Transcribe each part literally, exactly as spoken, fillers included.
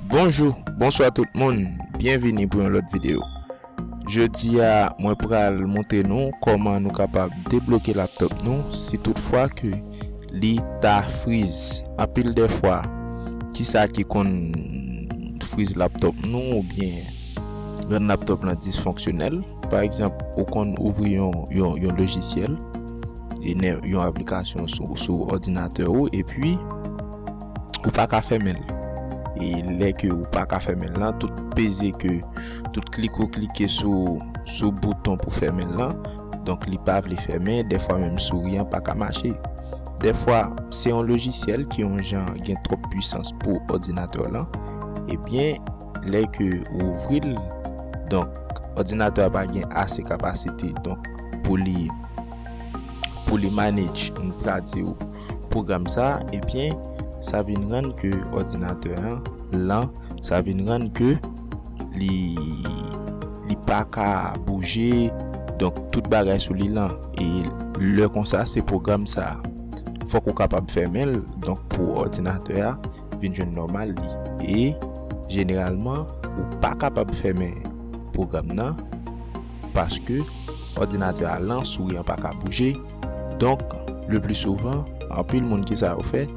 Bonjou, bonswa tout moun, byenvini pou yon lòt videyo. Jodi a, mwen pral montre nou kòman nou kapab debloke laptop nou si toutfwa ke li ta friz. Anpil de fwa, kisa ki konn friz laptop nou oubyen rann laptop lan disfonksyonèl? Pa egzanp, ou konn ouvri yon, yon, yon lojisyèl, e ne- yon aplikasyon sou, sou òdinatè ou, epi ou pa ka fèmen l. E lè ke ou pa ka fèmen l lan, tout peze ke, tout klik ou klike sou, sou bouton pou fèmen l lan, donk li pa vle fèmen, dèfwa menm souri an pa ka mache. Dèfwa, se yon lojisyèl ki yon jan gen twòp pwisans pou òdinatè w lan, ebyen, lè ke ou ouvri l, donk, òdinatè a pa gen ase kapasite, donk, pou li, pou li manage, m ta di w, pwogram sa, ebyen, sa vin rann ke òdinatè an lan, sa vin rann ke li, li pa ka bouje, donk, tout bagay sou li lan. E lè konsa, se pwogram sa, fòk ou kapab fèmen l, donk, pou òdinatè a vin jwenn nòmal li. E jeneralman, ou pa kapab fèmen pwogram nan paske òdinatè a lan, souri an pa ka bouje. Donk, le pli souvan, anpil moun, kisa yo fè,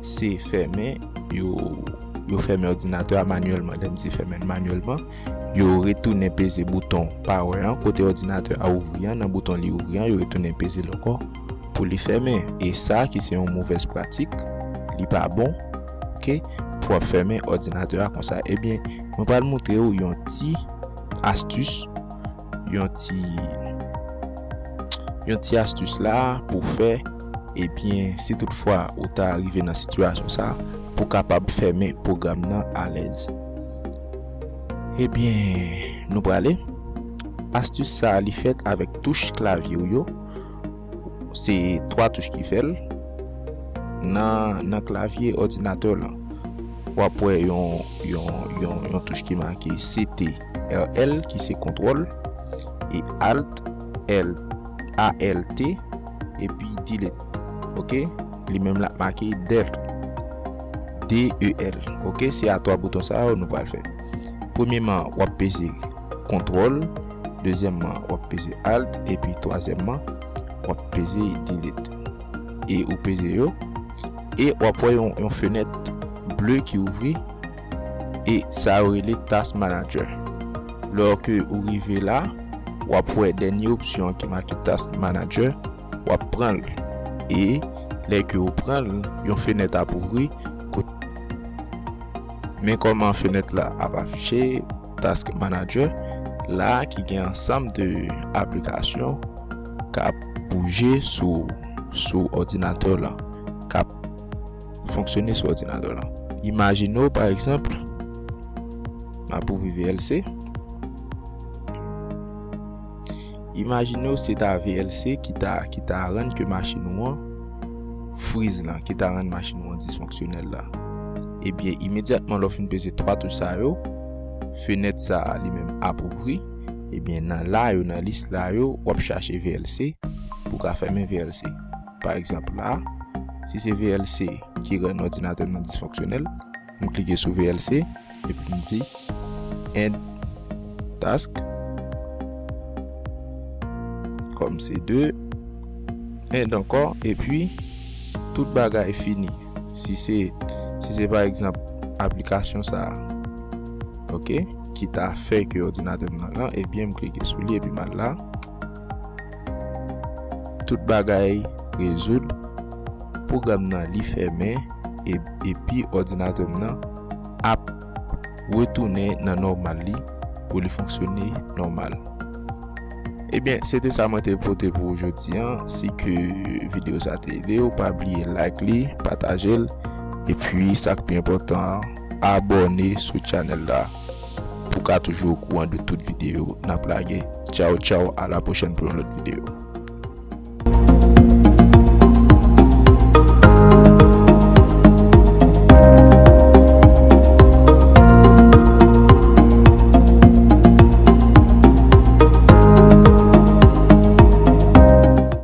se fèmen, yo, yo fèmen òdinatè a manyèlman. Lè m di fèmen l manyèlman, yo retounen peze bouton power an, kote òdinatè a ouvri an, nan bouton li ouvri an, yo retounen peze l ankò pou li fèmen. E sa ki se yon movèz pratik, li pa bon, oke, pou w ap fèmen òdinatè a konsa. Ebyen, mwen pral montre w yon ti astis, yon ti, yon ti astis la pou fè, ebyen, si toutfwa ou ta rive nan sitiyasyon sa, pou kapab fèmen pwogram nan alèz. Ebyen, nou prale. Astis sa, li fèt avèk touch klavye w yo. Se twa touch ki fè l. Nan, nan klavye òdinatè w lan, w ap wè yon, yon, yon, yon touch ki make C T R L, ki se kontwòl, e Alt, L, A L T, epi Delete. Oke? Li menm l ap make del. D E L. Oke? Se a twa bouton sa yo nou pral fè. Premyeman, w ap peze kontwòl. Dezyèmman, w ap peze Alt. Epi twazyèmman, w ap peze Delete. E ou peze yo. E w ap wè yon, yon fenèt ble ki ouvri. E sa yo rele Task Manager. Lè ke ou rive la, w ap wè dènye opsyon ki make Task Manager, w ap pran l. E lè ke ou pran l, yon fenèt ap ouvri. Kot-, men kòman fenèt la ap afiche, Task Manager la ki gen ansanm de aplikasyon k ap bouje sou, sou òdinatè w lan, k ap fonksyone sou òdinatè w lan. Imajine w, pa egzanp, m ap ouvri V L C. Imajine w se ta V L C ki ta, ki ta rann ke machin ou an friz lan, ki ta rann machin ou an disfonksyonèl la. Ebyen, imedyatman lè w fin peze twa touch sa yo, fenèt sa a li menm ap ouvri. Ebyen, nan la yo, nan lis la yo, w ap chache V L C pou w ka fèmen V L C. Pa egzanp, la, si se V L C ki rann òdinatè m nan disfonksyonèl, m klike sou V L C, epi m di End Task, kòm se de, End ankò, epi tout bagay fini. Si se, si se pa egzanp aplikasyon sa a, oke, ki ta fè ke òdinatè m nan lan, ebyen, m klike sou li epi m al la. Tout bagay rezoud. Pwogram nan li fèmen, e, epi òdinatè m nan ap retounen nan nòmal li pou li fonksyone nòmal. Ebyen, se te sa mwen te pote pou ou jodi an. Si ke videyo sa te ede w, pa bliye like li, pataje l, epi sa k pi enpòtan an, abòne sou channel la pou w ka toujou okouran de tout videyo n ap lage. Tchaw, tchaw, a la pwochèn pou yon lòt videyo.